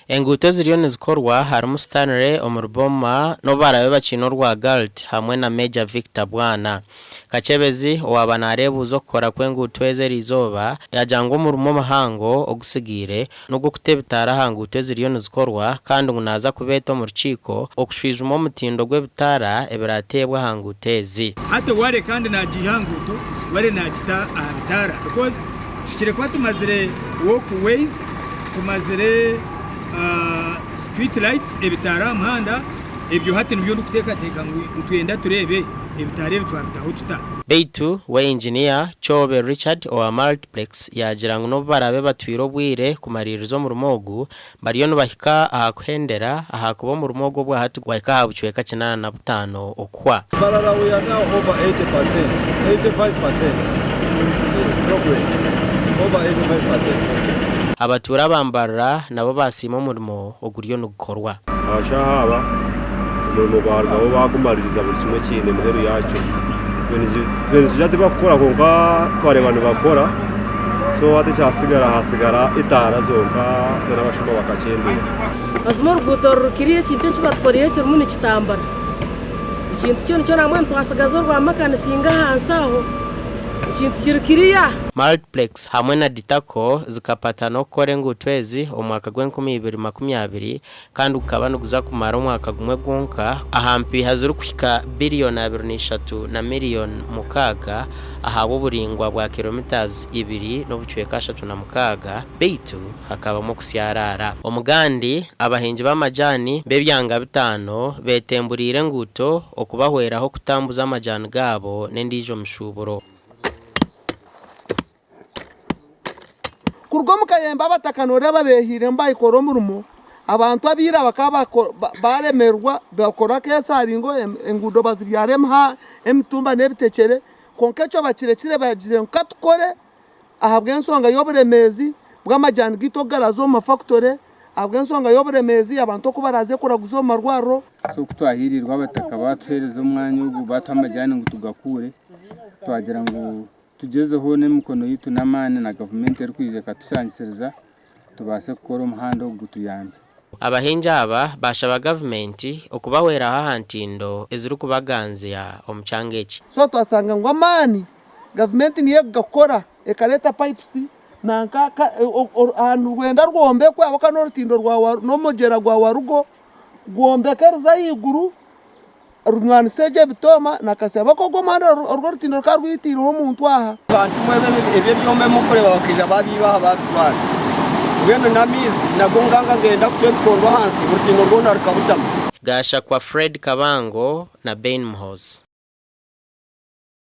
Enguuto eziriyo nizikorwa harimu Stanley omuri Boma n'obu baraabe bakiine orwa Galt hamwe na Major Victor Bwana. Kakyebezi owaaba naareebuuza okukora kw'enguuto ezi eriizooba yaagira ngu omurimo muhango ogutsigaire n'ogw'okuta ebitaara aha nguuto eziriyo nizikorwa kandi ngu naaza kubeeta omu rukiiko okushwijuma omutindo gw'ebitaara ebiraateebwe aha nguuto ezi. Hati ware kandi nagiiha aha nguuto ware nagita aha bitaara because tuhikire kuba tumazire walk ways, tumazire street lights, ebitaara aha muhanda, ebyo hati nibyo ndikuteekateeka ngu nitwenda tureebe ebitaara ebi twabitaho tuta. Beitu we Inginiya Kyobe Richard owa Multiplex yaagira ngu n'obu baraabe batwire obwire kumariiriza omurimo ogu, bariyo nibahika aha kuhendera ahakuba omurimo ogu obwahati gwahika aha bucweka 85 okuhwa. Mbarara we are now over 80 percent, 85 percent progress, over 85 percent progress. Abatuura ba Mbarara nabo baasiima omurimo oguriyo nigukorwa. Abashaho aba omurimo gwarugaho baagumaririza buri kimwe kiine muheru yaakyo. Itwe nitwija tibakukora kwonka twareeba nibakora so hati ekyatsigara haatsigara etaara zonka n'abashuma bakakyendeera. Mazima oruguuto rurukiriyo ekintu eki batukoreire kirimu nikitambura. Ekintu kyona kyona mbwenu twatsigaza orwa makanisinga ahansi aho ekintu kiri kiriya. Multiplex hamwe na Ditaco zikapatana okukora enguuto ezi omu mwaka gw'enkumi ibiri 20 kandi gukaba niguza kumara omwaka gumwe gwonka aha mpiiha zirikuhika biriyoni 23 na miriyoni 6 ahabw'oburaingwa bwa kilometres ibiri n'obucweka ashatu na mukaaga beitu hakabamu okusyaraara. Omugandi, abahingi b'amajaani b'ebyanga bitaano beetemburiire enguuto okubahweraho kutambuza amajaani gaabo n'endiijo mishuuburo. Kuruga omu kayembe abataka nooreeba beehiiremu baayikora omurimo, abantu aba ira bakaba baremerwa bakora akeesharingo enguudo bazibyara emitumba n'ebitekyere kwonka ekyo bakirekire bagizire ngu katukore ahabw'enshonga y'oburemeezi bw'amajaani gaitu oku garaaza omu mafakitore, ahabw'enshonga y'oburemeezi abantu oku baraaze kuraguza omu marwariro. So ku twahiirirwe abataka baatuheereza omwanya ogu baatuha amajaani ngu tugakuure, twagira ngu tugyezeho n'emikono yaitu n'amaani na gavumenti erikwija ekatushangisiriza tubaase kukora omuhanda ogu gutuyambe. Abahingi aba baashaba gavumenti okubahweraho aha ntindo ezirikubaganzya omu kyanga eki. So twashanga ngu amaani gavumenti niyo ekugakora ekareeta pipes nanka aha nirwenda rwombekwe ahabw'okuba n'orutindo rwa n'omugyera gwa Warugo gwombeke ruze ahaiguru Runywanise egyo ebitooma na kasya ahabw'okuba ogwo omuhanda orwo orutindo rukaba rwitiireho omuntu aha. Bantu mwe ebi ebyoma ebi murikureeba bakaija baabiiba aha baabitwara. Mbwenu n'amaizi nago nganga ngenda kucwa ebikondo ahansi orutindo rwona rukabutama. Gashakwa Fred Kabango na Ben Muhoozi.